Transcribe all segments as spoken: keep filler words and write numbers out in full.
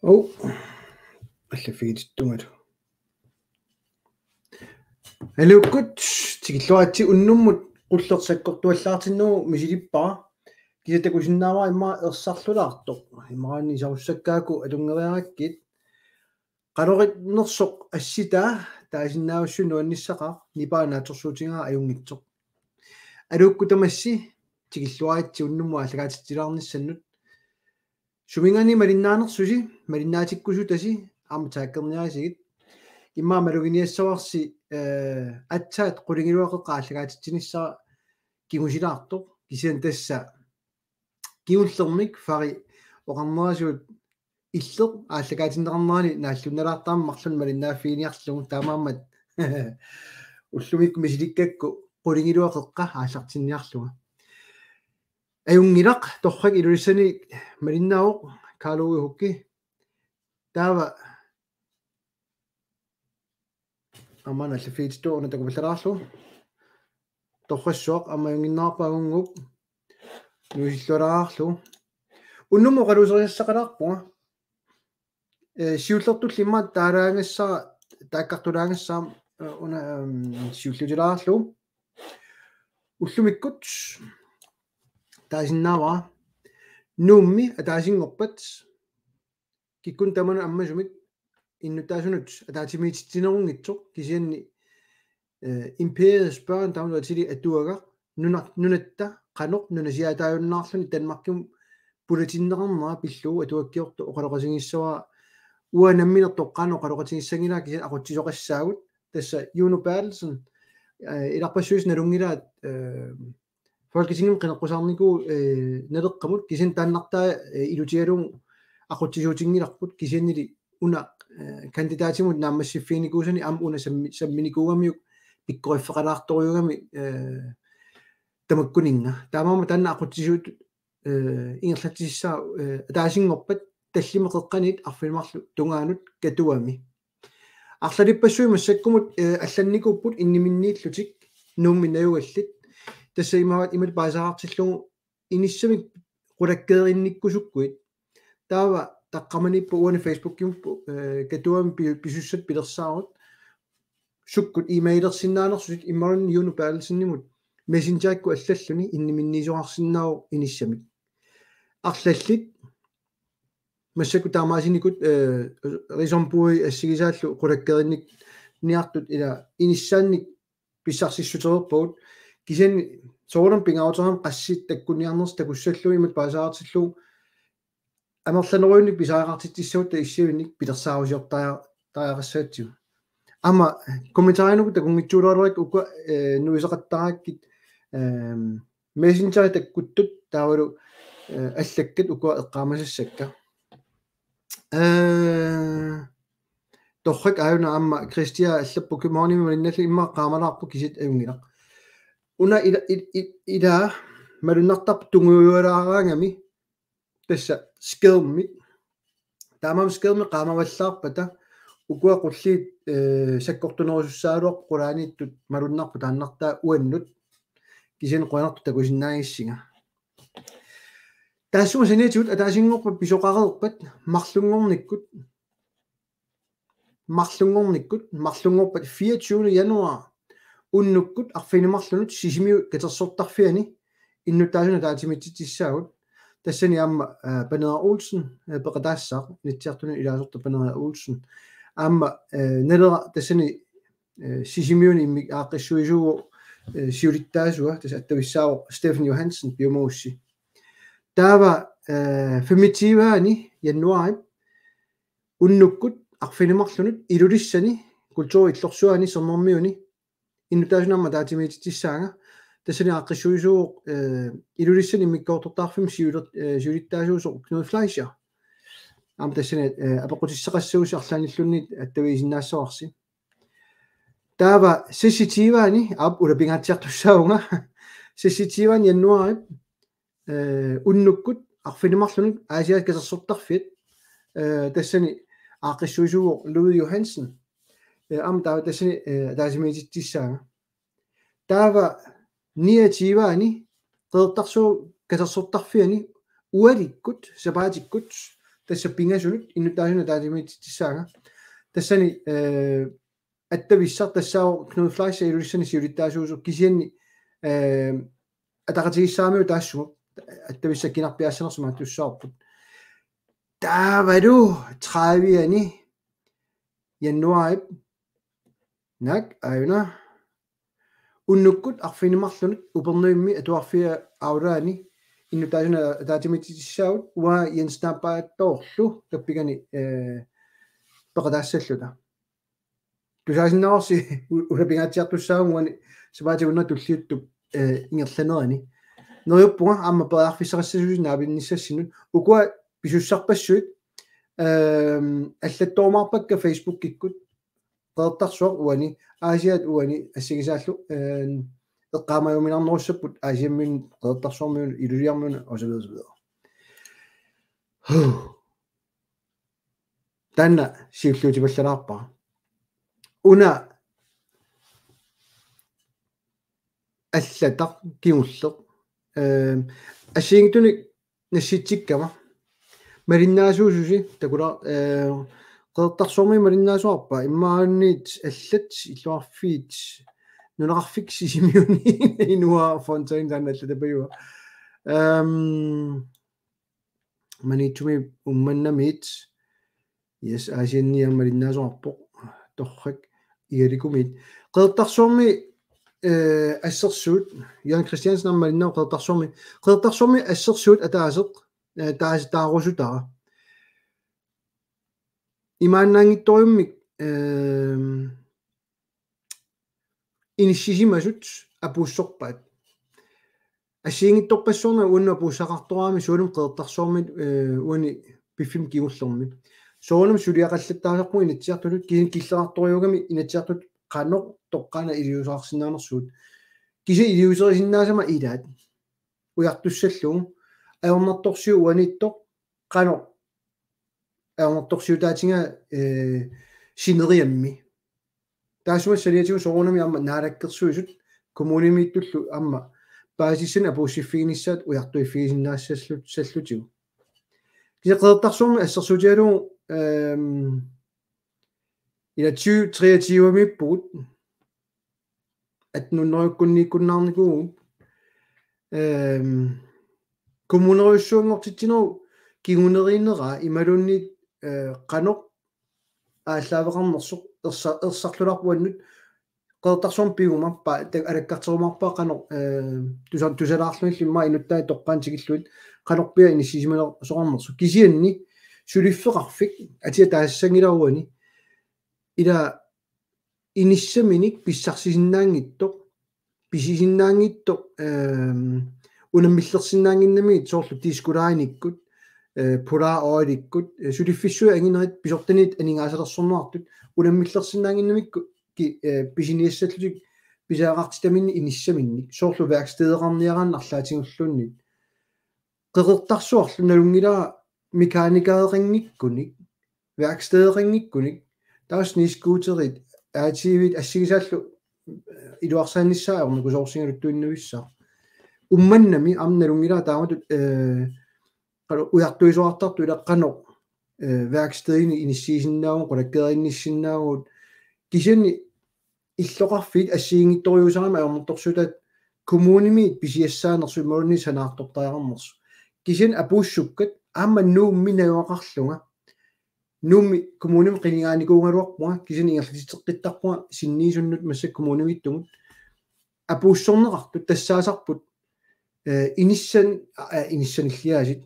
Oh, allaffigitungalu. Aluukkut, tikilluaritsi. Unnummut qulleq sakkortuallaartinnagu misilippara. Kisianni takusinnaavara immaqa ersarlulaartoq. Imaluunniit sarussakkaakku atunngeriarakkit. Qanoq innersoq assitaa taasinnaavassi nuannissaqaaq, nipaa naatsorsuutigaara ajunngitsoq. Aluukkut tamassi, tikilluaritsi unnummut aallakaatitsilaarnissannut. Suminngaanniit malinnaanersusi, malinnaatikkusutasi, aamma taggerniarisigit. Immaqa maluginiassavarsi, eh, aatsaat qulingiluat qeqqat aallakaatitsinissara kingusilaartoq, kisianni tassa kingullermik Fari oqarnerasugut Illeq aallakaatinneqarnerani naallunnalaartarami marlunnik malinnaaffiginiarlugu, taamaammat ullumikkut misilikkakku qulingiluat qeqqat aallartinniarlunga. Ajunngilaq, torrak Ilulissani malinnaavoq, Karl Ove Hukki. Taava aamma allaffigitungalu una takupallalaarlugu. Torrassuaq aamma ajunnginnarpaa, Agunguup nuisillualaarlugu. Unnummut oqaluuserisassaqalaarpunga. Eh, siullertullu immaqa taalaagassara, taakkartulaagassara, eh, una, ehm, siullutilaarlugu. Ullumikkut taasinnaavara Nuummi ataasinngorpat, kikkunnut tamanut ammasumik innuttaasunut ataatsimiititsinerunngitsoq, kisianni, eh, Imperiets Børn, tamanut atili atuagaq, nuna-, nunatta qanoq nunasiaataajunnaarluni Danmarkimut pulatinneqarnera pillugu atuakkiortoq oqaloqatigissavara. Uanga nammineq toqqaannaq oqaloqatigissanngilara, kisianni aqutsisoqassaagut. Tassa Juno Berthelsen, eh, ilarpassuisa nalunngilaat, eh, Folketingimi qineqqusaarnikuuvoq, eh, Naleqqamut, kisianni taannartaa, eh, ilutigalugu aqutsisuutinngilarput, kisiannili una, eh, kandidatimut naammassiffiginikuusani aamma una sammi-, samminikuugamiuk pikkoriffeqalaartorujuugami, eh, tamakkuninnga. Taamaammat taanna aqutsisuut, eh, ingerlatsissaa, eh, ataasinngorpat tallimat qeqqaniit arfineq-marluk tungaanut Katuami. Arlalippassuit massakkumut, eh, allannikuupput inniminniillutik Nuummi najugallit. Tassa imaat, imatut paasisaqartillugu inissamik qulakkeerinnikkusukkuit. Taava taqqamaniippoq uani Facebookimuupput, eh, Katuami pi-, pisussat pilersaarut. Sukkut e-mailersinnaanersutit imaluunniit Juno Berthelsenimut Messengerikkut allalluni inniminniisoqarsinnaavoq inissamik. Arlallit massakkut taamaasinikut, eh, Ræson Bui assigisaallu qulakkeerinnik niartut ila inissaannik pissarsissutereerpagut. Kisianni soorunami pingaaruteqarami qassit takkuniarnersut takussallugu imatut paasisaqartillugu amerlanerujunnik pisariaqartitsissagutta issiavinnik pilersaarusiortaria-, tariaqassagatsigu. Aamma kommentarinuku takunngitsooralerikkit ukua, eh, nuiseqattarakkit, ehm, Messengeri takkuttut taavalu, eh, allakkat ukua eqqaamasassakka. Eh, torrak aajuna aamma Christia allappoq: Københavnimi malinnaallugu immaqa qaamalaarpoq, kisiat ajunngilaq. Una ila, il-, il-, ila malunnartarpoq tungujualaaraangami tassa skærmit. Taamaammat skærmi qaamavallaarpata ukua qulliit, eh, sakkortunerusussaagaluarput qulaaniittut malunnarpoq taannartaa uannut. Kisianni qujanartoq takusinnaagissinga. Taassuma saniatigut ataasinngorpat pisoqareerpat marlunngornikkut, marlunngornikkut, marlunngorpat fireogtyvende januar unnukkut arfineq-marlunut Sisimiut katersortarfiani innuttaasunut ataatsimiititsissaagut. Tassani aamma, eh, Paneeraq Olsen, eh, peqataassaaq, Inatsisartuni ilaasortaq Paneeraq Olsen. Aamma, eh, Naleraq tassani, eh, Sisimiuni immikkut aaqqissuisuuvoq, eh, siulittaasua, tassa attavissaavoq Steffen Johansen, piumagussi. Taava, eh, femogtyve januaarip unnukkut arfineq-marlunut Ilulissani Kulturip Illorsuani Sermermiuni innuttaasunut aamma ataatsimiititsissaanga. Tassani aaqqissuisuuvoq, eh, Ilulissani immikkoortortaqarfimmut siuler-, eh, siulittaasuusoq Knud Fleischer. Aamma tassani, eh, apeqqutissaqassagussi arlaannilluunniit attavigisinnaassavarsi. Taava seksogtyve-ani, aap, ulapingaatsiartussaavunga. Seksogtyve-ani januaarip, eh, unnukkut arfineq-marlunut Aasiaat Katersortarfiat, eh, tassani aaqqissuisuuvoq Ludvig Johansen. Eh, aamma taava tassani, eh, ataatsimiititsissaanga. Taava niogtyve-ani Qeqertarsuup Katersortarfiani ualikkut, sapaatikkut, tassa pingasunut innuttaasunut ataatsimiititsissaanga. Tassani eh, attavissaq tassaavoq Knud Fleischer Ilulissani siulittaasuusoq kisianni eh, ataqatigiissaaramiuk taassuma attavissaq kinarpiaassanersoq maattussaarput. Taavalu tredive-ani januaarip naak aajuna unnukkut arfineq-marlunut Upernavimmi atuarfia aulaani innuttaasunut ataatsimiititissaagut uanga Jens Nappaattoorlu tappikani eh, peqataassalluta. Tusaasinnaavarsi u-, ulapingaatsiartussaavugut uani sapaatip akunnera tulliuttup eh, ingerlanerani. Neriuppunga aamma periarfissaqassasusi naapinnissassinnut. Ukua pisussarpassuit ehm, allattorumaarpakka Facebookikkut Qeqertarsuaq uani, Aasiaat uani, assigisaallu eh, eqqaamajuminarnerussapput Aasiammiunut, Qeqertarsuarmiunut, Ilulissarmiunut, og så videre, så videre. Taanna siulliutipallalaarpara. Una allataq kingulleq. Eh, assigiinngitsunik nassitsikkama. Malinnaasuususi, takula, eh, Qeqertarsuarmi malinnaasuarpa, immaanniit allat, illoqarfiit, nunaqarfik Sisimiuni, Inua Fontain taanna allatapajua. Ehm, Maniitsumi Uummannamiit, yes, Aasianni aamma malinnaasuarpoq, torrak, Igalikumiit. Qeqertarsuarmi eh, assersuut, Jørgen Christiansen aamma malinnaavoq Qeqertarsuarmi. Qeqertarsuarmi assersuut ataaseq, eh, taas-, taarusutara. Imaannaanngitsorujummik, ehm, inissisimasut apuussorpaat. Assigiinngitsorpassuarnut uannut apuussaqartoraami sualummik Qeqertarsuarmit, eh, uani piffimmi kingullermi. Soorunami suliaqallattaasarpugut Inatsisartutut, kisianni killeqartorujuugami Inatsisartut qanoq toqqaannaq iliuuseqarsinnaanersugut. Kisianni iliuuserisinnaasama ilaat. Ujartussallugu. Ajornartorsiut uaniittoq qanoq ajornartorsiutaatigaa, eh, sineriammi. Taassuma saniatigut soorunami aamma Naalakkersuisut kommunimiittullu aamma paasissanik apuussiffiginissaat ujartuiffigisinnaassallu-, sallutigu. Kisianni Qeqertarsuarmi assersuutigalugu, ehm, ila tyve treogtyve-miippugut, attenhundredekkunniikkunnaarnikuuvugut. Ehm, kommunerujussuanngortitsinerup kinguneriineraa imaluunniit, eh, qanoq aallaaveqarnersoq ersa-, ersarluarpoq uannut Qeqertarsuarmi piguma pa-, ta-, alakkarterumaarpara qanoq, eh, tusa-, tusalaarlugillu immaqa inuttai toqqaannaq tikillugit qanorpiaq inissisimasoqarnersoq. Kisianni suliffeqarfik atia taasissanngilara uani ila inissaminik pissarsisinnaanngitsoq, pisisinnaanngitsoq, ehm, unammillersinnaannginnamigit soorlu Disko Line-ikkut, eh, Polar Oil-ikkut, eh, suliffissuit anginerit pisortanit aningaasalersorneqartut unammillersinnaannginnamikku ki-, eh, pisiniassallutik pisariaqartitaminnik inissaminnik, soorlu værkstedeqarniaraanni arlaatigulluunniit. Qeqertarsuarlu nalunngilara mekaanikereqanngikkunik, værkstedeqanngikkunik, taava snescooterit, A T V-t assigisaallu, eh, iluarsaannissaa ajornakusoorsigaluttuinnavissaaq. Uummannami aamma nalunngilara taamatut, eh, qanoq ujartuisoqartartut ila qanoq, eh, værkstedini inissiisinnaavugut, qulakkeerinnissinnaavugut, kisianni illoqarfiit assigiinngitsorujussuugamik ajornartorsiutaat kommunimiit pisiassaanersut imaluunniit sanaartortariaqarnersut. Kisianni apuussukkat aamma Nuummi najugaqarlunga. Nuummi kommunimi qinigaanikuugaluarpunga, kisianni ingerlatitseqqittarpunga sinniisunnut massakkut kommunimiittumut. Apuussorneqartut tassaasarput, eh, inissan-, eh, inissanilliaasiit.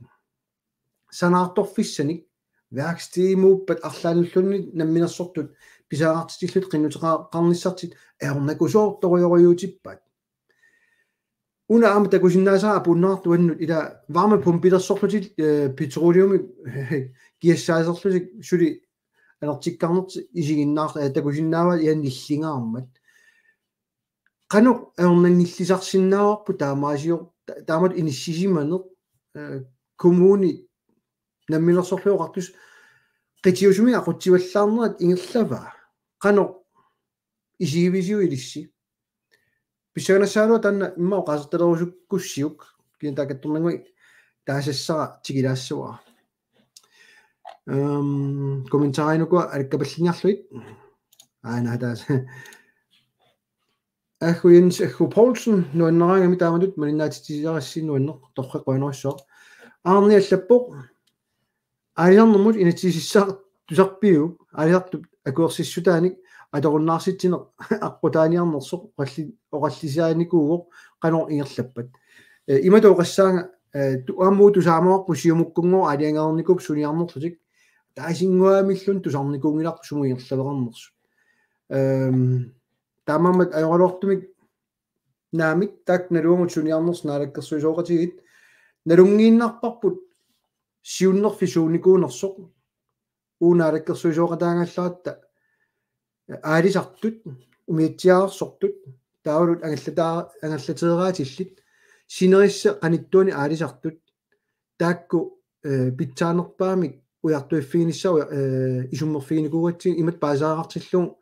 Sanaartorfissanik, værkstedimuuppat arlaannulluunniit namminersortut pisariaqartitillutik qinnuteqarnissartik ajornakusoortorujorujuutippaat. Una aamma takusinnaasara apuunneqartoq uannut ila varmepumpilersorlutik, eh, petroleumi kiassaaserlutik suli anertikkarnertik isiginnaar-, eh, takusinnaavaat ila nillingaarmat. Qanoq ajornanngillisarsinnaavarput taamaasior-, ta-, taamatut inissisimaneq, eh, kommuni namminersorlutik oqartussat qitiusumik aqutsivallaarnerat ingerlavaa. Qanoq isigivisiuk ilissi? Pissanganassaagaluaq taanna immaqa oqaasertalerusukkussiuk, kisianni taakattornannguaq taasassara tikilaassavara. Øhm, kommentarinukua alikkapalliniarlugit. Aana taas. Aggu Jens Aggu Poulsen, nuannaraangami taamatut malinnaatitsisarassi nuanneq torrak qujanarsuaq. Arni allappoq. Aalisarnermut inatsisissaq tusarpiuk, aalisartut akuersissutaanik atorunnaarsitsineq aqqutaaniarnersoq oqalli-, oqallisigaanikuuvoq qanoq ingerlappat. Eh, imatut oqassaanga, eh, tu-, aamma tusaamavarput Siumukkunngooq aalajangereernikuupput suniarnerlutik. Taasinnguamilluunniit tusarnikuunngilarput sumut ingerlaveqarnersut. Ehm, taamaammat ajoraluartumik naamik taakku naluagut suniarnersut naalakkersuisooqatigiit. Nalunngiinnarparput siunnerfik suunikuunersoq. Uagut naalakkersuisooqataagallaratta aalisartut, umiatsiaarsortut, taavalu angallataa-, angallateeraatillit, sinerissap qanittuani aalisartut, taakku, eh, pitsaanerpaamik ujartuiffiginissaat uja-, eh, isummerfiginikuugatsigit imatut paasisaqartillugu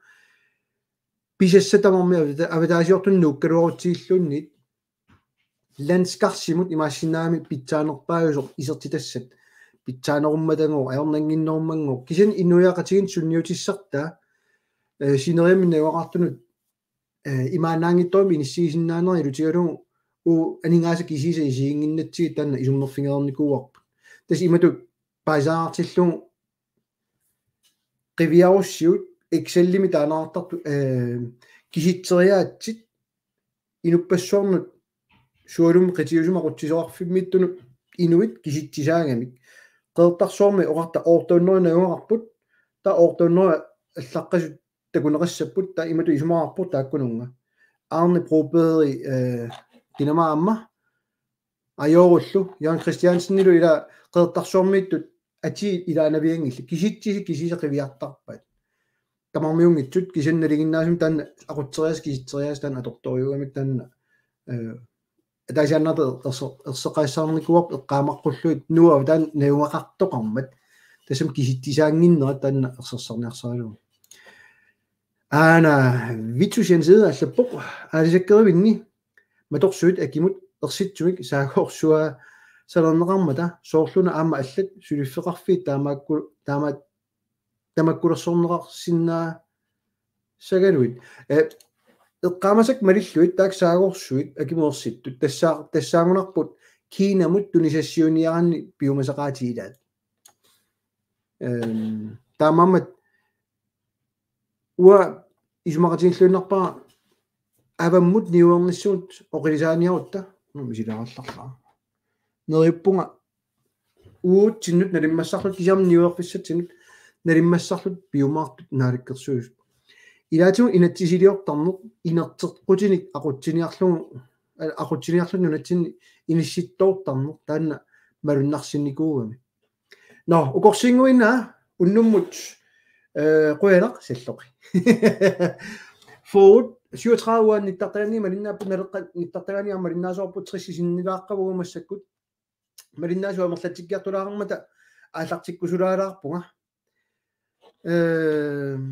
pisassat tamarmik avata-, avataasiortunik nuukkaluarutsigilluunniit landskarsimut imaassinnaagami pitsaanerpaajusoq isertitassat pitsaanerummatagooq, ajornannginnerummanngooq. Kisianni inuiaqatigiinnut sunniutissartaa, eh, sineriammi najugaqartunut, eh, imaannaanngitsoq inissiisinnaanerit ilutigalugu uagut aningaasat kisiisa isiginnginnatsigit taanna isummerfigereernikuuarput. Tassa imatut paasisaqartillugu qiviarussiuk Excelimi taaneqartartut, eh, kisitseriaatsit inuppassuarnut sualummik qitiusumik aqutsisoqarfimmiittunut inuit kisitsisaagamik. Qeqertarsuarmi oqarta otte hundrede najugaqarput, taava otte hundrede allaqqasut takuneqassapput, taava imatut isumaqarpoq taakkununnga. Arne Broberg, eh, kinama aamma, ajorullu, Jørgen Christiansenilu ila Qeqertarsuarmiittut atiit ilaanavianngillat. Kisitsisit kisiisa qiviartarpaat. Tamarmiunngitsut kisianni nalinginnaasumik taanna aqutserias kisitserias taanna atortorujuugamik taanna, eh, ataasiaannartoq erse-, erseqqaassaarnikuuarput eqqaamaqqullugit nuua taanna najugaqartoqarmat. Tassami kisitsisaannginnerat taanna ersersarniarsaralugu. Aana Vittus Jensen allappoq, aalisakkerivinni matorsuit akimut ersitsumik saagorsuaasalerneqarmata soorluna aamma allat suliffeqarfiit taamaakku-, taama-, tamakkulersorneqarsinnaassagaluit. Eh, eqqaamasakka malillugit taakku saagorsuit akimut ersittut. Tassaa-, tassaagunarput Kinamut tunisassiuiniaraanni piumasaqaatit ilaat. Ehm, taamaammat uanga isumaqatigiilluinnarpara avammut niuernissamut oqilisaaniarutta, mm, misilaarallarlaa. Neriuppunga uatsinnut nalimmassarluta kisianni niuerfissatsinnut nalimmassarluta piumaartut naalakkersuisut. Ilaatigut inatsisiliortarneq inerteqqutinik aqutsiniarlugu, eh, aqutsiniarlugu nunatsinni inissittoortarneq taanna malunnarsinnikuugami. Nå, ukorsiinnguinnaq unnummut, eh, qujanaq salloqi. Food, syvogtredive uger nittartagaani malinnaapput, Naleqqap nittartagaani aamma malinnaasoorput, tres isinnilaaqqavugut massakkut. Malinnaasut amerlatsikkiartulaarmata aallartikkusulaalaarpunga. Ehm,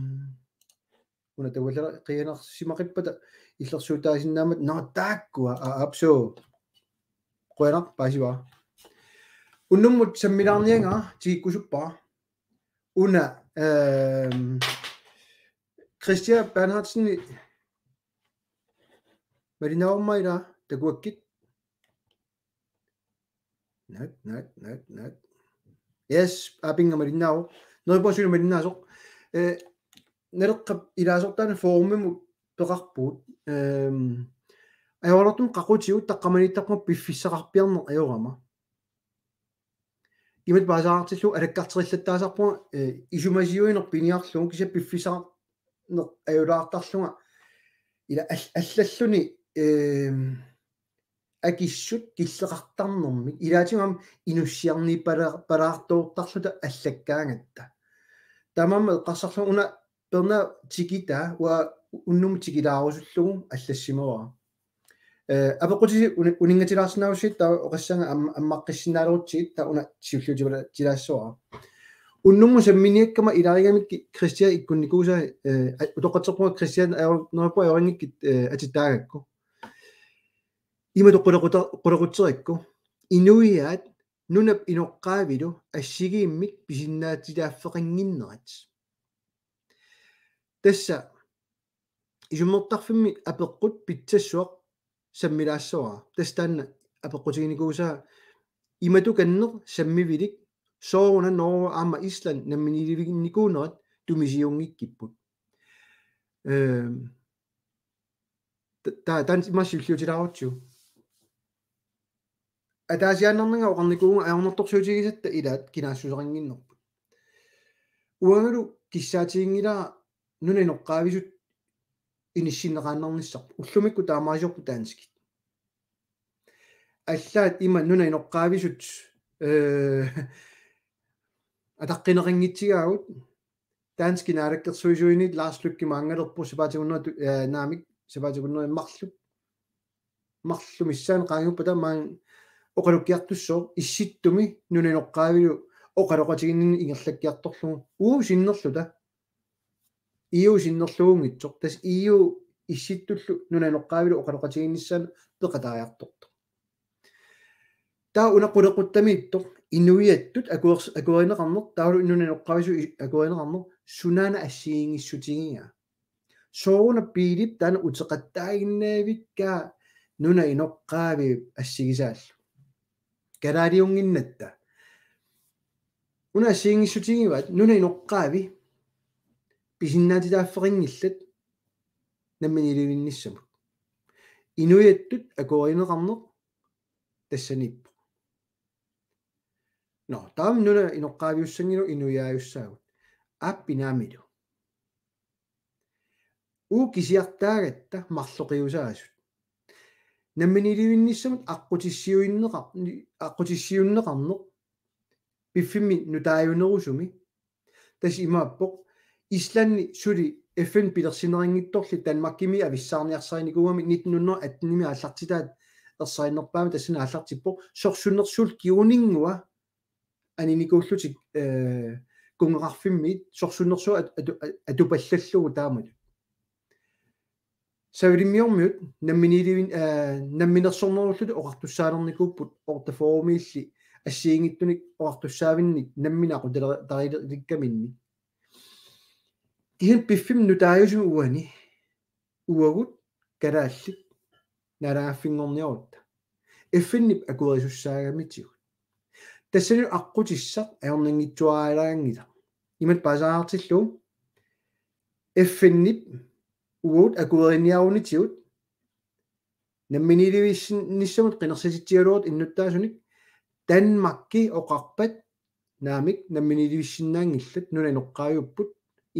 Una takullala qiianarsimaqippata illersuutaasinnaammat, nå, taakkua, aa, aapsuu. Qujanaq paasivara. Unnummut sammilaarniagara tikikkusuppara. Una, ehm, Christian Bernhardsen malinnaavorma ila takuakkit. Naak, naak, naak, naak. Yes, aapinga malinnaavoq. Neriuppunga suli malinnaasoq. Eh, Naleqqap ilaasortaani forumimut peqarpugut. Ehm, ajoraluartumik qaqutigut taqqamaniittarpunga piffissaqarpiarneq ajorama. Imatut paasisaqartillugu alakkarterillattaasarpunga, eh, isumasiuineq piniarlugu kisianni piffissaqarneq ajulaartarlunga ila al-, allalluni, ehm, akissut killeqartarnermik. Ilaatigut aamma inussiarniippala-, palaartoortarluta allakkaangatta. Taamaammat eqqarsarlunga una Bernard tikitaa, uanga unnummut tikilaarusullugu allassimavara. Eh, apeqqutisi uni-, uninngatilaarsinnaavussigit taava oqassaanga am-, ammaqqissinnaalerutsigu taava una siulliutilaassavara. Unnummut samminiakkama ilaagamikkit Christian ikkunnikuusai, eh, a-, utoqqatserpunga Christian ajor-, neriuppunga ajoringikkit, eh, atittaagakku. Imatut qulequta-, qulequtserakku. Inuiaat nunap inoqqaavilu assigiimmik pisinnaatitaaffeqannginnerat. Tassa isummertarfimmi apeqqut pitsassuaq sammilaassavara. Tassa taanna apeqqutiginikuusaa imatukanneq sammivilik sooruna Norge aamma Island namminiilivinnikuunerat tumisiunngikkipput. Ehm, ta-, ta-, taanna immaqa siulliutilaarutsigu. Ataasiaannarnanga oqarnikuuvunga ajornartorsiutigisatta ilaat kinaassuseqannginnerput. Uangalu kissaatiginngilara nunap inoqqaavisut inissinneqaannarnissarput. Ullumikkut taamaasiorput danskit. Allaat ima nunap inoqqaavisut, øh, ataqqineqanngitsigaagut. Danskit naalakkersuisuinit Lars Løkke Rasmussen maanngalerpoq sapaatip akunneri tu-, øh, naamik, sapaatip akunneri marluk. Marluk missaani qaangiuppata maani oqalukkiartussooq Issittumi nunap inoqqaavilu oqaloqatiginninneq ingerlakkiartorlugu. Uagut sinnerluta. E U sinnerlugunngitsoq. Tassa E U Issittullu nunap inoqqaavilu oqaloqatigiinnissaanut peqataajartortoq. Taava una qulequttamiittoq inuiattut akuers-, akuerineqarneq, taavalu nunap inoqqaavisut i-, akuerineqarneq, sunaana assigiinngissutigigaa. Sooruna Piilip taanna uteqattaaginnaavikkaa nunap inoqqaavi assigisaallu. Kalaaliunnginnatta. Una assigiinngissutigivaat nunap inoqqaavi pisinnaatitaaffeqanngillat namminiilivinnissamut. Inuiattut akuerineqarneq tassaniippoq. Nå, taama nunap inoqqaaviussanngilagut inuiaajussaagut. Aappi naamilu. Uagut kisiartaagatta marloqiusaasut. Namminiilivinnissamut aqqutissiuinneqa-, aqqutissiuunneqarneq piffimmi nutaajunerusumi. Tassa imaappoq Islandi suli F N pilersinneqanngitsorli Danmarkimi avissaarniarsarinikuugami nitten hundrede attenimi aallartitaat ersarinnerpaamik tassani aallartippoq sorsunnersuullu kinguninngua aninikuullutik, øh, kunngeqarfimmiit sorsunnersuaq at-, atu-, atupallallugu taamatut. Savalimmiormiut namminiilivin-, øh, namminersornerullutik oqartussaalernikuupput ortaforumiilli assigiinngitsunik oqartussaavinnik nammineq aqutarilikkaminnik. Kisianni piffimmi nutaajusumi uani uagut kalaallit naalagaaffinngorniarutta F N-ip akuerisussaagamitsigut. Tassanilu aqqutissaq ajornanngitsuaraanngilaq. Imatut paasaartillugu F N-ip uagut akueriniarunitigut namminiilivinnissamut qinersititsigaluarutta innuttaasunik Danmarki oqarpat naamik namminiilivissinnaanngillat, nunap inoqqaaviupput,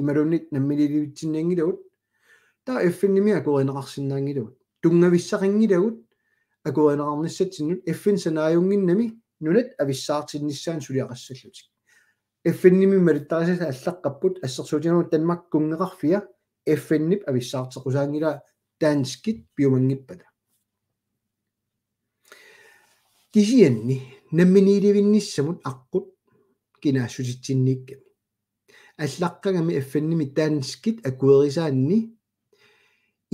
imaluunniit namminiilivitsinnianngilagut, taava F N-imi akuerineqarsinnaanngilagut. Tunngavissaqanngilagut akuerineqarnissatsinnut F N sanaajunnginnami nunat avissaartinnissaannut suliaqassallutik. F N-imi malittarisassat allaqqapput assersuutigalugu Danmarkip kunngeqarfia F N-ip avissaarteqqusaanngilaa danskit piumanngippata. Kisianni namminiilivinnissamut aqqut kinaassutitsinniikkami. Allaqqagami F N-imi danskit akuerisaanni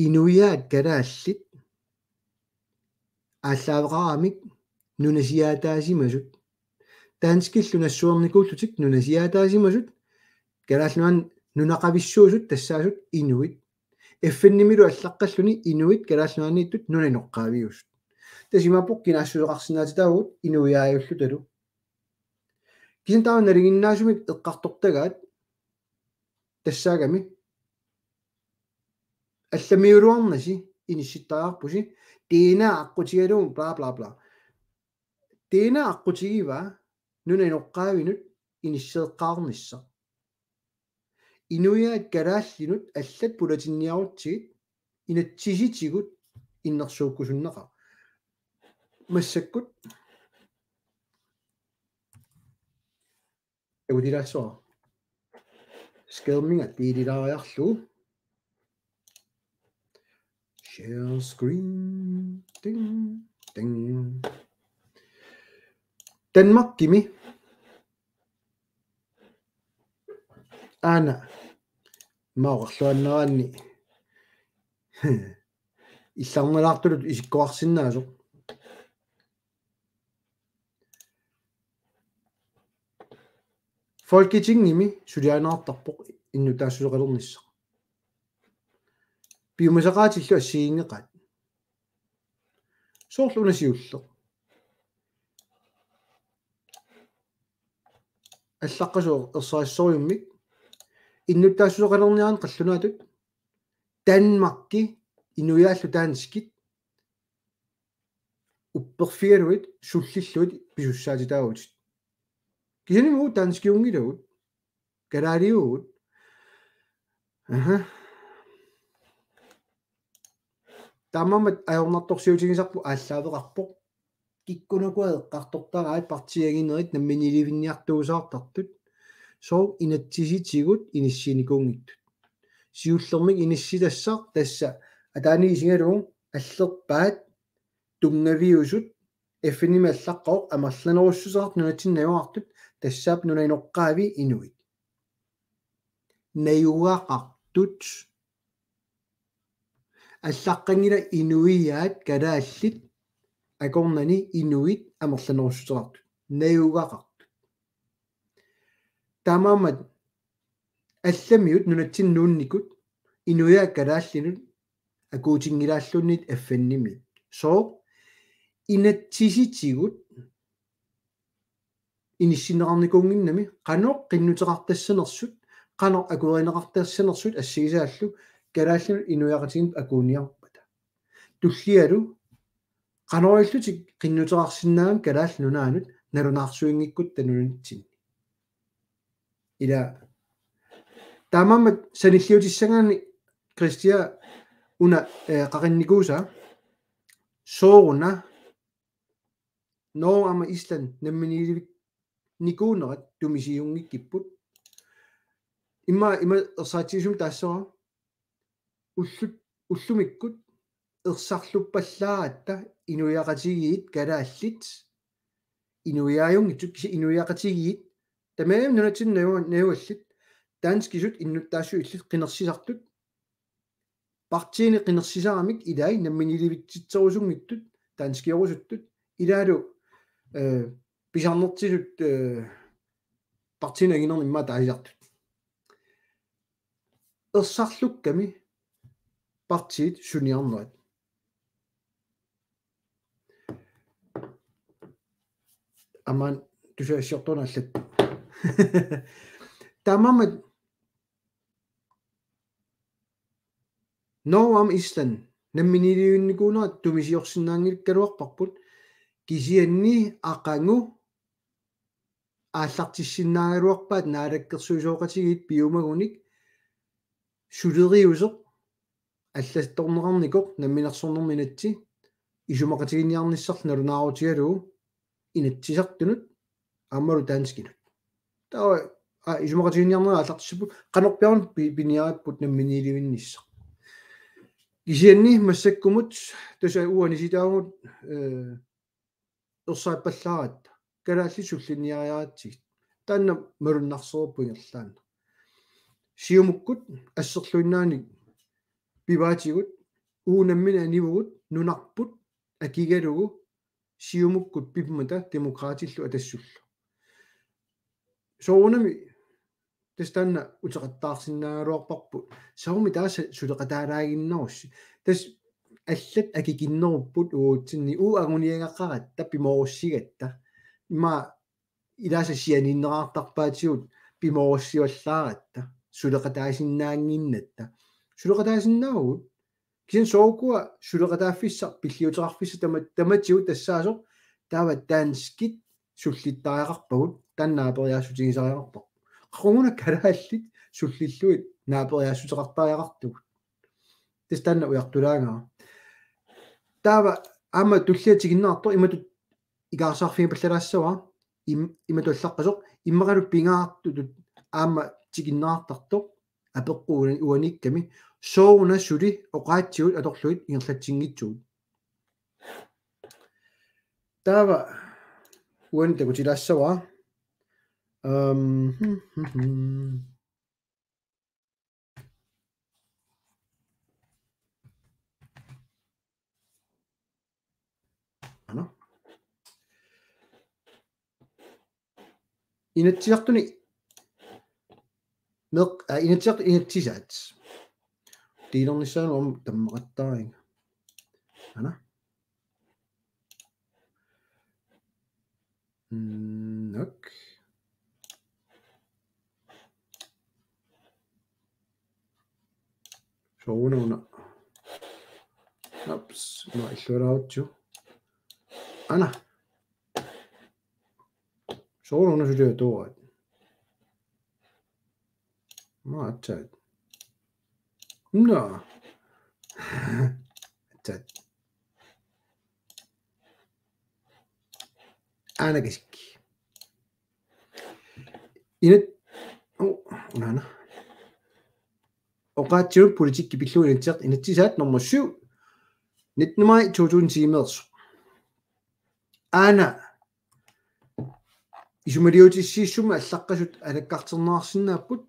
inuiaat kalaallit aallaaveqaramik nunasiaataasimasut. Danskillu nassuernikuullutik nunasiaataasimasut. Kalaallit Nunaanni nunaqavissuusut tassaasut inuit. F N-imilu allaqqalluni inuit Kalaallit Nunaanniittut nunap inoqqaaviusut. Tassa imaappoq kinaassuseqarsinnaatitaavugut inuiaajullutalu. Kisianni taava nalinginnaasumik eqqartortagaat tassaagami allamiuluarnasi inissittariaqarpusi D N A aqqutigalugu bla bla bla. D N A aqqutigivaa nunap inoqqaavinut inisseeqqaarnissaq. Inuiaat kalaallinut allat pulatinniarutsigit inatsisitigut innersuukkusunnaqaaq. Massakkut takutilaassavara. Skærmiga delilaariarlugu. Share screen. Ding, ding. Danmarkimi. Aana. Ima oqarluaannaraanni. Illarnalaartutut isikkoqarsinnaasoq. Folketingimi suliarineqartarpoq innuttaassuseqalernissaq. Piumasaqaatillu assigiinngeqaat. Soorlu una siulleq. Allaqqasoq ersarissorujussuarmik innuttaassuseqalerniaraanni qallunaatut Danmarki inuiaallu danskit upperfigalugit sullillugit pisussaatitaavutit. Kisianni uagut danskiunngilagut, kalaaliuvugut. Aha. Taamaammat ajornartorsiutigisarput aallaaveqarpoq. Kikkunukua eqqartortaraat partiiaginerit namminiilivinniartuusaartartut. Sooq inatsisitigut inissiinikuunngitsut. Siullermik inissitassaq tassa ataani isigalugu allerpaat tunngaviusut F N-imi allaqqavoq amerlanerussuteqartut nunatsinni najugaqartut, tassaap nunap inoqqaavi inuit. Najugaqartut. Allaqqanngilaq inuiaat kalaallit akornanni inuit amerlanerussuteqartut. Najugaqartut. Taamaammat allamiut nunatsinni nuunnikut inuiaat kalaallinut akuutinngilaalluunniit F N-imi. Sooq inatsisitigut inissinneqarnikuunnginnami qanoq qinnuteqartassanersut, qanoq akuerineqartassanersut assigisaallu kalaallinut inuiaqatigiinnut akuuniarpata. Tullialu qanorillutik qinnuteqarsinnaagamik Kalaallit Nunaannut nalunaarsuinngikkutta nunatsinni. Ila taamaammat sanilliutissagaanni Kristian una, eh, qaqinnikuusaa sooruna Norge aamma Island namminiilivinnikuunerat tumisiunngikkipput. Immaqa ima ersaritsigisumik taassavara ullut, ullumikkut ersarluppallaaratta inuiaqatigiit kalaallit inuiaajunngitsut kisianni inuiaqatigiit tamarmik nunatsinni najua-, najugallit danskisut innuttaassusillit qinersisartut partiini qinersisaramik ilai namminiilivitsitserusunngitsut danskiorusuttut ilaalu, eh, pisarnertitut, eh, partiini anginernik immaqa taasisartut. Ersarlukkami partiit suniarnerat. Aamma tusagassiortoruna allattoq. Taamaammat Norge aamma Island namminiilivinnikuunerat tumisiorsinnaanngikkaluarparput kisianni aqagu aallartissinnaagaluarpaat naalakkersuisooqatigiit piumagunik suleriuseq allattorneqarnikoq namminersornermi inatsit isumaqatiginninniarnissarlu nalunaarutigalugu Inatsisartunut aammalu danskinut. Taava, aa, isumaqatiginninniarnerat aallartissapput qanorpiaq pi-, piniaripput namminiilivinnissaq. Kisianni massakkumut tassa uani sitaagut, eh, ersarippallaaratta. Kalaallit sullinniariaratsigit. Taanna malunnarsereerpoq ingerlaannaq. Siumukkut asserluinnaanik pivaatigut uagut nammineq anivugut nunarput akigalugu Siumukkut pimmata Demokraatillu Atassullu. Soorunami tassa taanna uteqattaarsinnaagaluarparput. Soormi taava suleqataalaaginnarussi. Tassa allat akikinnerupput uatsinnit uagut anguniagaqaratta pimoorussigatta. Ima ilaasa sianiinneqartarpaatigut pimoorussivallaaratta. Suleqataasinnaannginnatta. Suleqataasinnaavugut. Kisianni soorlu ukua suleqataaffissaq pilliuteqarfissaq tama-, tamatigut tassaasoq taava danskit sullittariaqarpagut taanna naaperiaassutigisariaqarparput. Qaqugu una kalaallit sullillugit naaperiaassuteqartariaqartugut. Tassa taanna ujartulaagara. Taava aamma tullia tikinneqartoq imatut ikaarsaarfigipallalaassavara im-, imatut allaqqasoq immaqalu pingaartutut aamma tikinneqartartoq apeqqut uani-, uaniikkami sooruna suli oqaatsigut atorlugit ingerlatsinngitsugut. Taava uani takutilaassavara. Øhm, Ano. Inatsisartuni Meq, aa, Inatsisartut inatsisaat. Delernissaanut aamma tammaqattaariga. Aana. Mm, ok. Sooruna una. Ups, ma illuaraatsiu. Aana. Sooruna una suliaq tuaat. Ma aatsaat. Nå. Aatsaat. Aana kisik. Inat-, oh, unaana. Oqaatsigut politikki pillugu Inatsisartut inatsisaat nummer syv. Nittende maj to tusind tiimeersoq. Aana isumaliutissiissummi allaqqasut alakkartinneqarsinnaapput,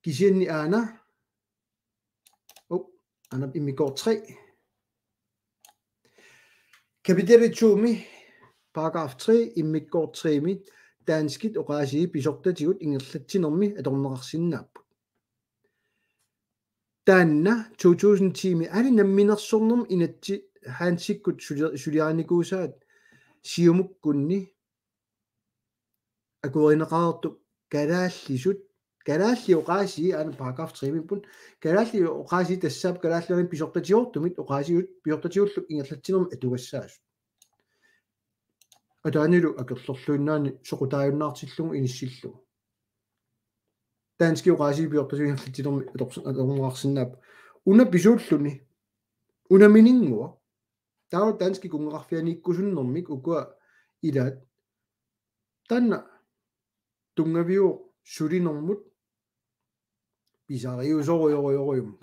kisianni aana, oh, aana immikkoortoq tre. Kapitali to-mi, paragraf tre, immikkoortoq tre-mi, danskit oqaasii pisortatigut ingerlatsinermi atorneqarsinnaapput. Taanna to tusind ti-mi aali namminersornermi inatsit Hansikkut suli-, suliarinikuusaat Siumukkunni akuerineqareertut kalaallisut, kalaallit oqaasii, aana paragraf tre-miipput, kalaallit oqaasii tassaapput kalaallit pisortatigoortumik oqaasiit pisortatigut ingerlatsinermi atugassaasut. Ataanilu akerlerluinnaani soqutaajunnaartillugu inissillugu. Danskit oqaasii pisortatigut ingerlatsinermi ators-, atorneqarsinnaapput. Una pisuulluni. Unamininngua. Taava danskit kunngeqarfianiikkusunnermik ukua ilaat. Taanna tunngaviuvoq sulinermut pisariusorujorujorujummut.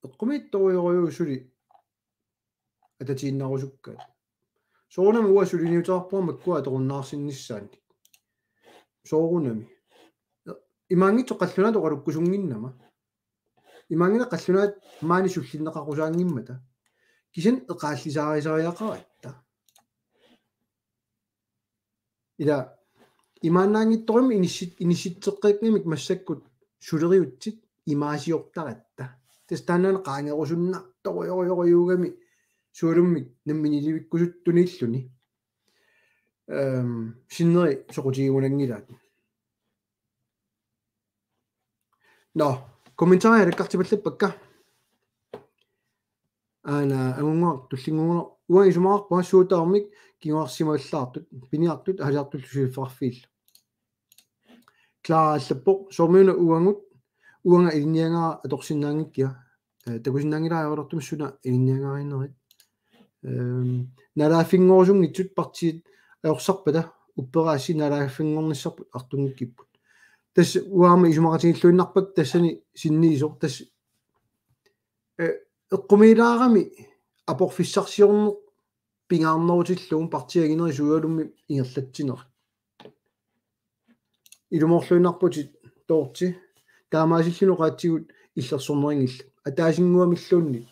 Eqqumiitsorujorujuuvoq suli atatiinnarusukkaat. Soorunami uanga suliniuteqarpunga makkua atorunnaarsinnissaannik. Soorunami. Imaanngitsoq qallunaatut oqalukkusunnginnama. Imaanngilaq qallunaat maani sullinneqarusaanngimmata. Kisianni eqaallisaarisariaqaratta. Ila imaannaanngitsorujummik inissit-, inissitseqqikkamik massakkut suleriutsit imaasiortaratta. Tassa taannaana qaangerusunnartorujorujorujuugami sualummik namminiilivikkusuttuniilluni. Ehm, sinneri soqutigigunanngilaat. Nå, kommentarit alakkartipallappakka. Aana, angunnguaq tullinnguugunarpoq, uanga isumaqarpunga suut tamarmik kinguarsimavallaartut, piniartut, aaliartullu suliffeqarfiillu. Clara allappoq, soormiuna uagut, uanga ilinniagara atorsinnaanngikkiga, eh, takusinnaanngilara ajoraluartumik suna ilinniagarinerit. Ehm, naalagaaffinngorusunngitsut partiit ajorsarpata upperaassi naalagaaffinngornissarput artunngikkipput. Tassa uanga aamma isumaqatigilluinnarpakka tassani sinniisoq, tassa, eh, eqqumiilaarami aporfissarsiorneq pingaarnerutillugu partiit anginerit suugalummik ingerlatsinerat. Ilumoorluinnarputit Toorti, taamaasilluni oqaatsigut illersorneqanngillat. Ataasinnguamilluunniit.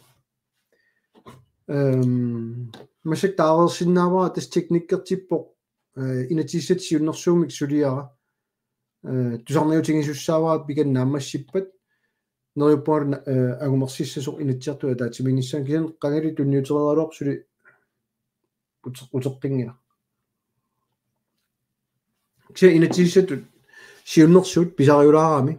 Ehm, massakkut taareersinnaavara tassa teknikkertippoq, eh, inatsisissatut siunnersuummik suliara. Eh, tusarniutigisussaavara pikannaammassippat. Neriuppunga, eh, angumersissasoq Inatsisartut ataatsimiinnissaanut kisianni qangali tunniutereeraluarpoq suli ute-, uteqqinngilaq. Kisianni inatsisissatut siunnersuut pisariulaarami.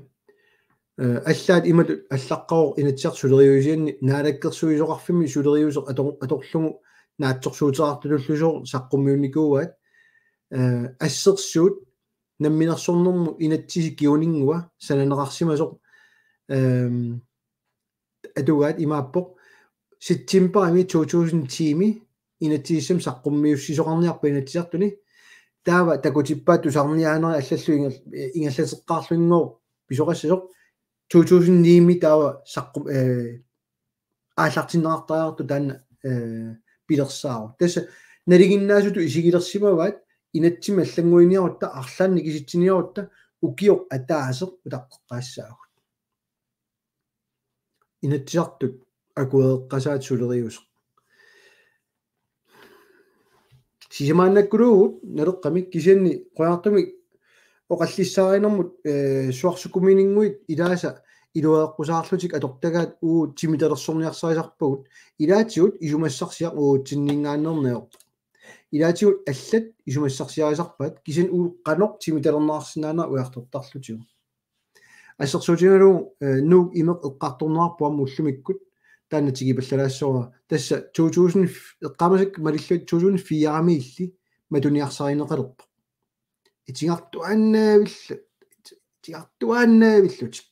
Eh, allaat imatut allaqqavoq Inatsisartut suleriuisianni naalakkersuisoqarfimmi suleriuseq ator-, atorlugu naatsorsuuteqartulullusoq saqqummiunnikuuaat. Eh, assersuut namminersornermut inatsisit kinguninngua sananeqarsimasoq, ehm, atugaat imaappoq septembarimi to tusind ti-mi inatsisissami saqqummiussisoqarniarpat Inatsisartuni. Taava takutippaat tusarniaanerit allallu ingal-, ingallateqqaarlunngooq pisoqassasoq to tusind ni-mi taava saqqum-, eh, aallartinneqartariaqartoq taanna, eh, pilersaarut. Tassa nalinginnaasutut isigilersimavaat inatsimmi allannguiniarutta arlaannik ikisitsiniarutta ukioq ataaseq utaqqeqqaassaagut. Inatsisartut akuereqqasaat suleriuseq. Sisamaannakkuluuvugut Naleqqami kisianni qujanartumik oqallissaarinermut, eh, suarsukumininnguit ilaasa iluareqqusaarlutik atortagaat uagut timitalersorniarsarisarpagut, ilaatigut isumassarsiaq uatsinninngaanneerneerpoq. Ilaatigut allat isumassarsiarisarpaat, kisianni uagut qanoq timitalerneqarsinnaanera ujartortarlutigu. Assersuutigalugu, eh, Nuuk imeq eqqartorneqarpoq aamma ullumikkut, taanna tigipallalaassavara. Tassa to tusind, eqqaamasakka malillugit to tusind fire-miilli matuniarsarineqalerpoq. Itigartuaannaavillu-, itigartuaannaavillutik.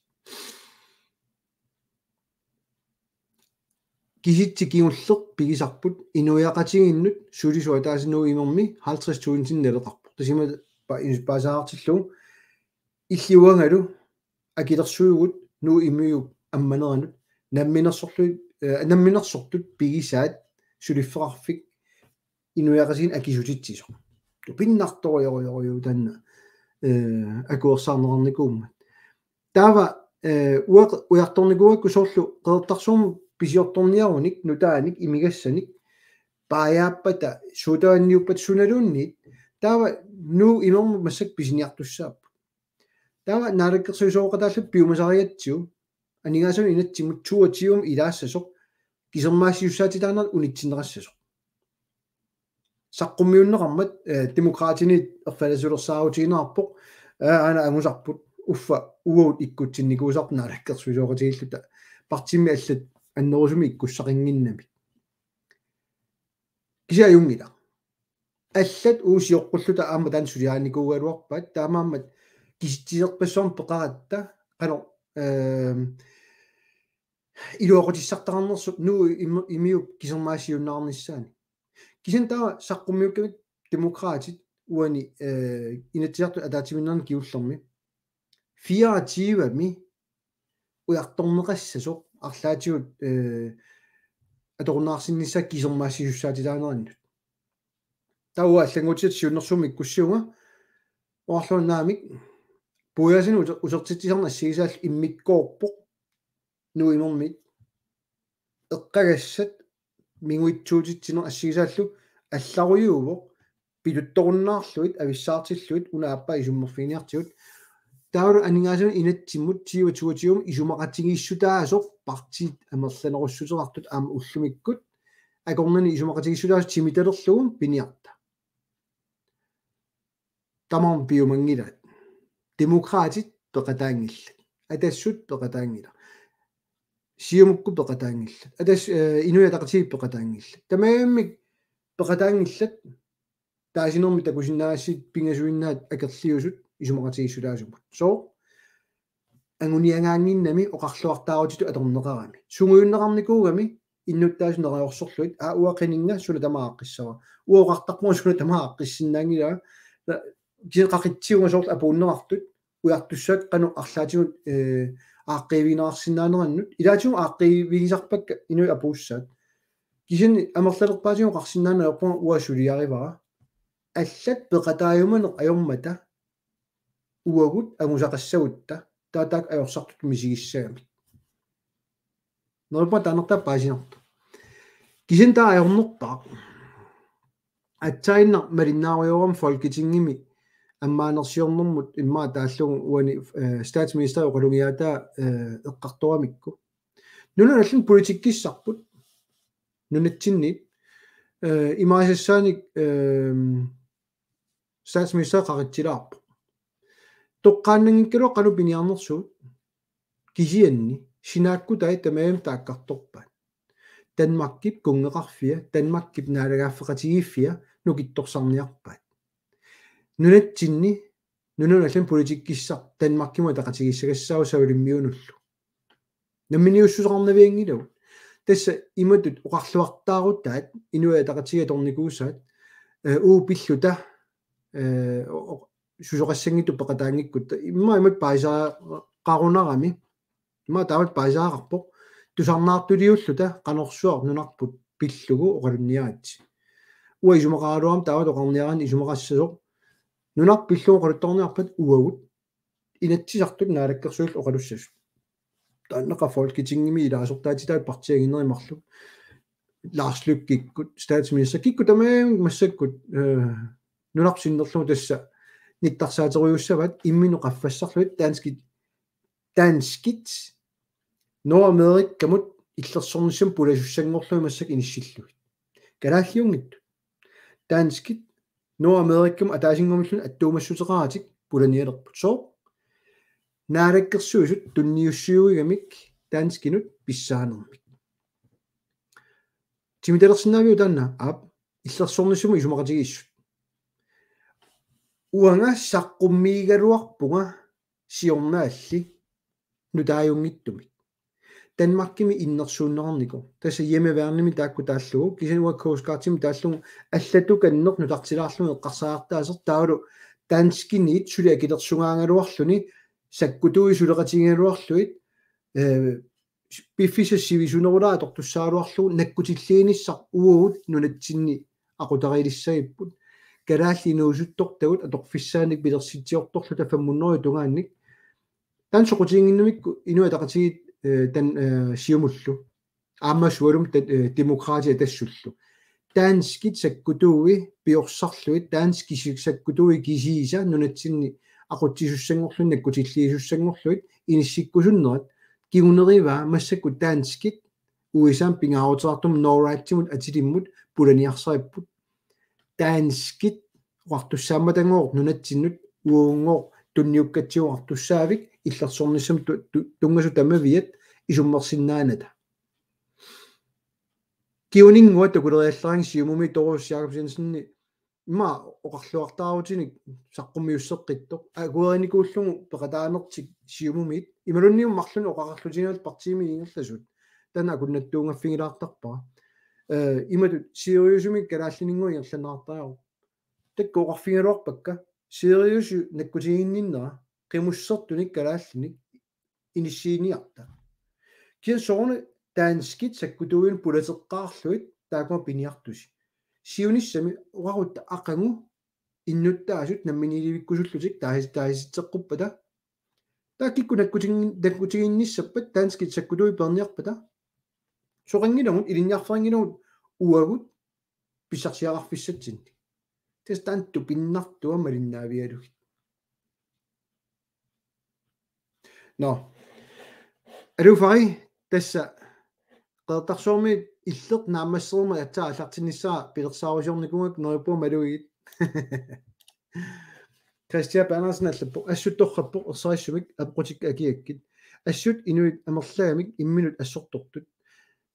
Kisitsit kingulleq pigisarput inuiaqatigiinnut sulisut ataaseq Nuuk imermi halvtreds tusind naleqarpoq. Tassa ima pa-, paasaartillugu illit uangalu akilersuivugut Nuuk imiup ammaneranut namminersorlu-, eh, namminersortut pigisaat suliffeqarfik inuiaqatigiinni akisutitsisoq. Tupinnartorujorujorujuu taanna, eh, akuersaarneqarnikuummat. Taava, eh, uaq-, ujartornikuugakku soorlu Qeqertarsuarmut pisiortorniarunik, nutaanik, imigassanik, paajaappata, suutavanniuppata sunaluunniit, taava Nuuk imermut massakkut pisiniartussaapput. Taava naalakkersuisooqataalluta piumasarigatsigu, aningaasanut inatsimmut toogtyve ilaassasoq, kisermaassisussaatitaanerat unitsinneqassasoq. Saqqummiunneqarmat, eh, Demokraatini erfalasulersaarutigineqarpoq, eh, aana angusarput, uffa uagut ikkutsinnikuusarput naalakkersuisooqatigiilluta, partiimi allat annerusumik ikkussaqinnginnamik. Kisianni ajunngilaq. Allat uagut sioqqulluta aamma taanna suliarinikuugaluarpaat, taamaammat kisitsiserpassuarnik peqaratta, qanoq, ehm, iluaqutissartaqarnersoq Nuuk imi-, imiup kisermaassiunnaarnissaanik. Kisianni taava saqqummiukkamik Demokraatit uani, eh, Inatsisartut ataatsimiinnerni kingullermi fireogtyvemi ujartorneqassasoq arlaatigut, eh, atorunnaarsinnissaa kisermaassisussaatitaanerannut. Taava uanga allannguutitigut siunnersuummik ikkussivunga, oqarlunga naamik, puiaasinik uter-, utertitsisarneq assigisaallu immikkoorpoq Nuuk imermit, eqqagassat minguitsuutitsineq assigisaallu allarujuuvoq, pituttorunnaarlugit, avissaartillugit, una aappaa isummerfiginiartigut. Taavalu aningaasanut inatsimmut tyve toogtyve isumaqatigiissutaasoq partiit amerlanerussuteqartut aamma ullumikkut akornanni isumaqatigiissutaasoq timitalerlugu piniarta. Tamarmik piumanngilaat. Demokraatit peqataanngillat. Atassut peqataanngilaq. Siumukkut peqataanngillat. Atas-, eh, Inuit Ataqatigiit peqataanngillat. Tamarmik peqataanngillat, taasinermi takusinnaagassigit pingasuinnaat akerliusut isumaqatigiissutaasumut. Sooq? Anguniagaannginnami oqarluartaarutitut atorneqarami. Sungujunneqarnikuugami innuttaasut neriorsorlugit, aa, uanga qininnga suna tamaat aaqqissavara. Uanga oqartarpunga suna tamaat aaqqissinnaanngilara. Kisianni qaqitsivunga soorlu apuunneqartut, ujartussaat qanoq arlaatigut, eh, aaqqiivigineqarsinnaanerannut. Ilaatigut aaqqiivigisarpakka inuit apuussaat. Kisianni amerlalerpaatigut oqarsinnaanera ajorpunga uanga suliarivara. Allat peqataajumaneq ajormata uagut angusaqassagutta, taava taakku ajorsartutut misigissagamik. Neriuppunga taanertaa paasinartoq. Kisianni taava ajornerpaaq. Aatsaannguaq malinnaarujoorami Folketingimi ammaanersiornermut immaqa taallugu uani, eh, statsministeri oqalugiaataa, eh, eqqartoramikku. Nunanut allanut politikkissarput. Nunatsinni, eh, imaasassaanik, ehm, statsministeri qaqitsilaarpoq. Toqqaannanngikkaluaq qanoq piniarnersugut, kisianni sinaakkutai tamarmik taakkartorpaat. Danmarkip kunngeqarfia, Danmarkip naalagaaffeqatigiiffia nukittorsarniarpaat. Nunatsinni, nunanut allanut politikkissaq Danmarkimut ataqatigiissagassaavoq Savalimmiunullu. Namminiussuseqarnavianngilagut. Tassa imatut oqarluartaarutaat Inuit Ataqatigiit atornikuusaat, eh, uagut pilluta, eh, o-, o-, susoqassanngitsut peqataanngikkutta. Immaqa imatut paasisaqarunarami. Immaqa taamatut paasisaqarpoq. Tusarnaartuliulluta qanorsuaq nunarput pillugu oqalunniaritsi. Uanga isumaqaraluarama taamatut oqarniaraanni isumaqassasoq. Nunarput pillugu oqaluttarniarpat uagut Inatsisartut Naalakkersuisullu oqalussasut. Taannaqa Folketingimi ilaasortaatitaat partiinnginnerit marluk. Lars Løkke Rasmussen, statsminister, kikkut tamarmik massakkut, eh, nunarput sinnerlugu tassa nittarsaaterujussuussavaat imminut qaffassarlugit danskit, danskit Nordamerikkamut illersornissamut pulasussanngorlugit massakkut inissillugit. Kalaalliunngitsut. Danskit Nordamerikkamut ataasinnguamilluunniit attuumassuteqaratik pulanialerput. Sooq? Naalakkersuisut tunniussiuigamik danskinut pissaanermik. Timitalersinnaaviuk taanna? Aap, illersornissamut isumaqatigiissut. Uanga saqqummiigaluarpunga siornaalli nutaajunngitsumik. Danmarkimi innersuunneqarnikoq. Tassa hjemmeværnimi taakku taallugu, kisianni uanga Coast Guardimi taallugu, allatukanneq nutartilaarlugu eqqarsartaaseq taavalu danskiniit suli akilersugaagaluarluni sakkutuui suleqatigigaluarlugit, eh, piffissaq sivisunerulaaq atortussaagaluarlugu nakkutilliinissaq uagut nunatsinni aqutariilissagipput. Kalaallit inuusuttortagut atorfissaannik pilersitsiortorluta fem hundrede tungaannik. Taanna soqutiginnginnamikku Inuit Ataqatigiit, eh, taanna, eh, Siumullu. Aamma sualum ta-, eh, Demokraatit tassullu. Danskit sakkutuui piorsarlugit, danskit si-, sakkutuui kisiisa nunatsinni aqutsisussanngorlugit, nakkutilliisussanngorlugit, inissikkusunnerat, kingunerivaa massakkut danskit U S A-mut pingaaruteqartumut NORAD-imut atilimmut pulaniarsaripput. Danskit oqartussaammatagooq nunatsinnut uagunngooq tunniukkatsigu oqartussaavik illersornissamut tu-, tu-, tunngasut tamaviat isummersinnaanata. Kiuninngua takuleriallaraangat Siumumi Torup Jakobsensenip ima oqarluartaarutinik saqqummiusseqqittoq. Akuerinikuullugu peqataanertik Siumumiit. Imaluunniit marlunnik oqarlutiginagu partiimi ingerlasut. Taanna akunnattuunngaffigilaartarpara. Eh, imatut Siriusimi kalaallininngua ingerlanneqartariaqarpoq. Taakku oqarfigigaluarpakka. Sirius nakkutiginninnera qimussertunik kalaallinik inissiiniarta. Kisianni soorunami danskit sakkutuuinik pulateqqaarlugit taakkua piniartusi. Siunissami oqarutta aqagu innuttaasut namminiilivikkusullutik taas-, taasisitseqquppata. Taakku kikkut nakkutigin-, nakkutiginnissappat danskit sakkutuui peerniarpata. Soqanngilagut, ilinniarfeqanngilagut uagut pissarsiaqarfissatsinnik. Tassa taanna tupinnartua malinnaavigalugit. Nå. Aluu Fari, tassa Qeqertarsuarmi illeq naammassereermat aatsaat aallartinnissara pilersaarusiornikuugakku neriuppunga malugit. Christian Bernersen allappoq: Assut torrappoq ersarissumik apeqqutit akigakkit. Assut inuit amerlagamik imminut assortortut.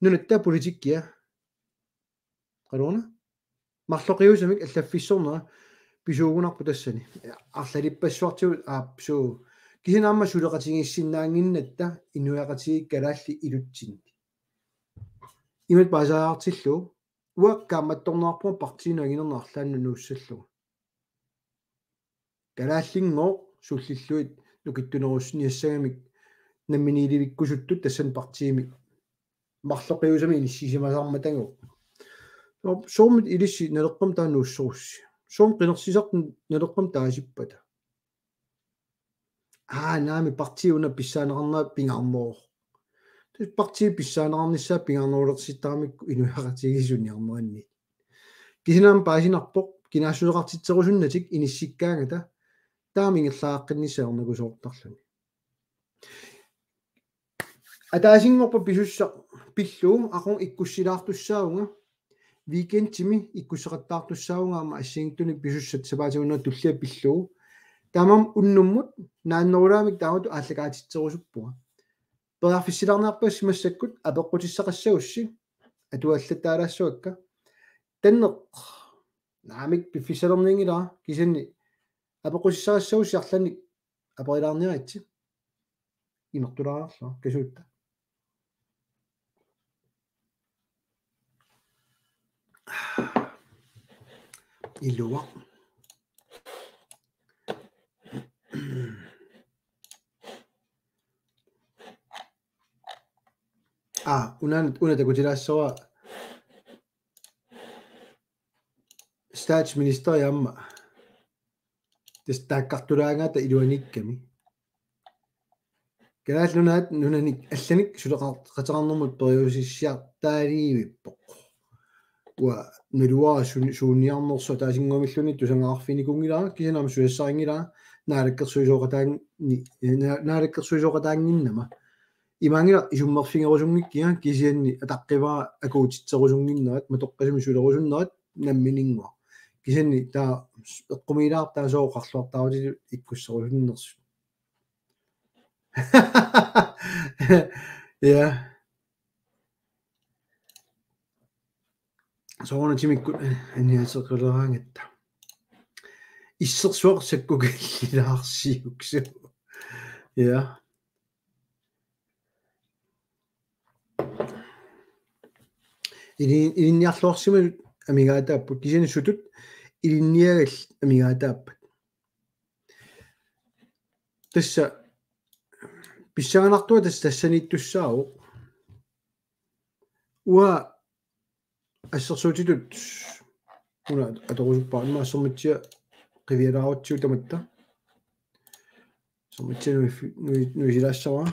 Nunatta politikkia. Qanoruna? Marloqiusamik allaffissornera pisuugunarpoq tassani. Arlalippassuartigut aap suu. Kisianni aamma suleqatigiissinnaannginnatta inuiaqatigiit kalaallit ilutsinni. Imatut paasisariaqartillugu uanga kaammattorneqarpunga partiinut anginernik arlaannut nuussallugu. Kalaallinngooq sullillugit nukittunerussinniassagamik namminiilivikkusuttut tassani partiimi marloqiusamik inissisimasarmatagooq. Soo-, soormita ilissi Naleqqamut taava nuussorussi? Soormi qinersisartut Naleqqamut taasippata? Aa, naamik, partiit una pissaaneqarnera pingaarneroq. Tassa partiit pissaaneqarnissaa pingaarnerulersittaramikku inuiaqatigiit sunniarneranni. Kisianni aamma paasinarpoq kinaassuseqartitserusunnatik inissikkaangata taama ingerlaqqinnissaq ornakusoortarluni. Ataasinngorpat pisussaq pillugu aqagu ikkussilaartussaavunga, weekendimi ikkusseqattaartussaavunga aamma assigiinngitsunik pisussat sapaatip akunnera tullia pillugu. Taamaammat unnummut naannerulaamik taamatut aallakaatitserusuppunga. Periarfissilaarniarpassi massakkut apeqqutissaqassagussi atuallattaalaassuakka. Tanneq naamik piffissalernianngilara kisianni apeqqutissaqassagussi arlaannik aperilaarniaritsi. Imertulaarlugu kasuutta. Iluaq. Aa, una, una takutilaassavara statsministeri aamma. Tassa taakkartulaagaata iluaniikkami. Kalaallit Nunaat nunanik allanik suleqateqarnermut periusissiartaaliivippoq. Uanga naluara sun-, suuniarnersoq ataasinnguamilluunniit tusagaarfinikuunngilara, kisianni aamma susassarinngilara naalakkersuisooqataan-, ni-, na-, naalakkersuisooqataannginnama. Imaanngilaq isummerfigerusunngikkiga, kisianni ataqqivara akuutitserusunnginnerat, matoqqasumik sulerusunnerat nammininnguaq. Kisianni taava eqqumiilaarpara taava sooq oqarluartaarutitut ikkusserusunnersut. Ja. Soorunami timikkut, eh, anniaateqaleraangatta. Issersuaq sakkukallilaarsiuk. Ja. Ili-, ilinniarluarsimasut amigaataapput, kisianni sutut ilinniagallit amigaataappat. Tassa pissanganartoq tassa tassaniittussaavoq. Uanga assersuutitut una atorusuppara, immaqa assersuutiga qivialaarutsigu tamatta. Assersuutiga nuif-, nui-, nuisilaassavara.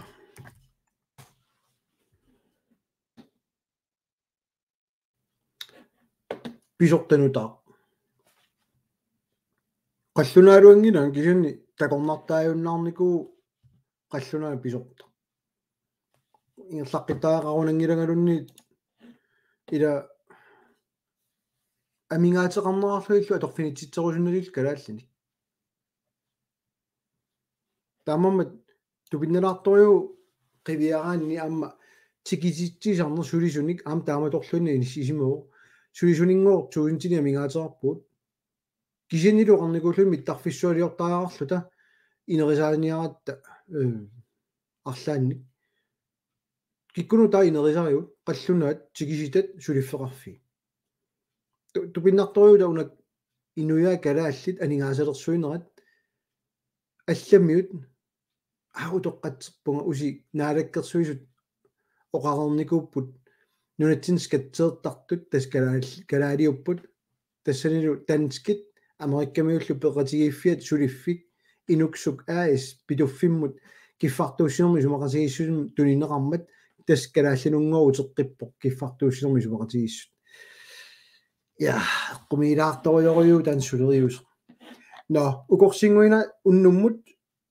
Pisortanutaaq. Qallunaaluannginnami, kisianni takornartaajunnaarnikuuvoq qallunaat pisortaq. Ingerlaqqittariaqarunanngilangaluunniit ila amigaateqarnerarlugillu atorfinitsitserusunnatillu kalaallinik. Taamaammat tupinnalaartorujuuvoq qiviaraanni aamma tikisitsisarneq sulisunik, aamma taamatorluunniit inissisimavoq. Sulisunngooq tuusintinik amigaateqarpugut. Kisiannilu oqarnikuulluni mittarfissualiortariaqarluta inerisaaniaratta, eh, arlaannik. Kikkunnut taava inerisarigut, qallunaat, tikisitat, suliffeqarfiit. Tu-, tupinnartorujuuvoq una inuiaat kalaallit aningaasalersuinerat, allamiut, aa, utoqqatserpunga, usi naalakkersuisut oqareernikuupput nunatsinni skatseertartut, tassa kalaal-, kalaaliupput, tassanilu danskit, Amerikkamiullu peqatigiiffiat suliffik, Inuksuk A/S Pituffimmut kiffartuussinermut isumaqatigiissusinermut tunineqarmat, tassa kalaallinunngooq uteqqippoq kiffartuussinermut isumaqatigiissut. Ja, eqqumiilaartorujorujuuvoq taanna suleriuseq. Nå, ukorsinnguina unnummut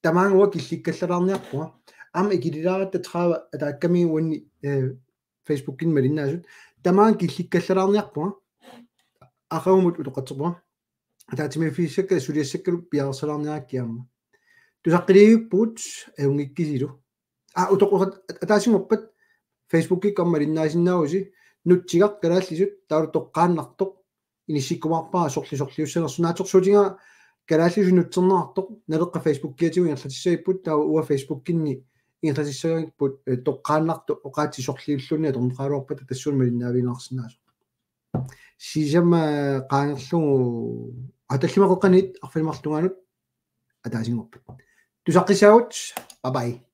tamaanga uanga killikkallalaarniarpunga. Aamma ikililaaratta tredive ataakkamiuk uanni, eh, Facebookinni malinnaasut. Tamaanga killikkallalaarniarpunga. Aqagumut utoqqatserpunga. Ataatsimiiffissakka suliassakkalu piareersalaarniarakkit aamma. Tusaqqiliivippugut, ajunngikkisilu. Aa, utoqqat-, ataasinngorpat Facebookikkut aamma malinnaasinnaagussi, Nutsigaq kalaallisut, taavalu toqqaannartoq inissikkumaarpara sorli-, sorliussanersoq. Naatsorsuutigaara kalaallisut nutserneqartoq, Naleqqap Facebookiatigut ingerlatissagipput, taava uanga Facebookinni ingerlatissagipput, eh, toqqaannartoq oqaatsit sorliulluunniit atorneqaraluarpata tassuuna malinnaavigineqarsinnaasoq. Sisama qaangerlugu, aa, tallimat qeqqanit arfineq-marluk tungaanut ataasinngorpat. Tusaqqissaagut, bye bye.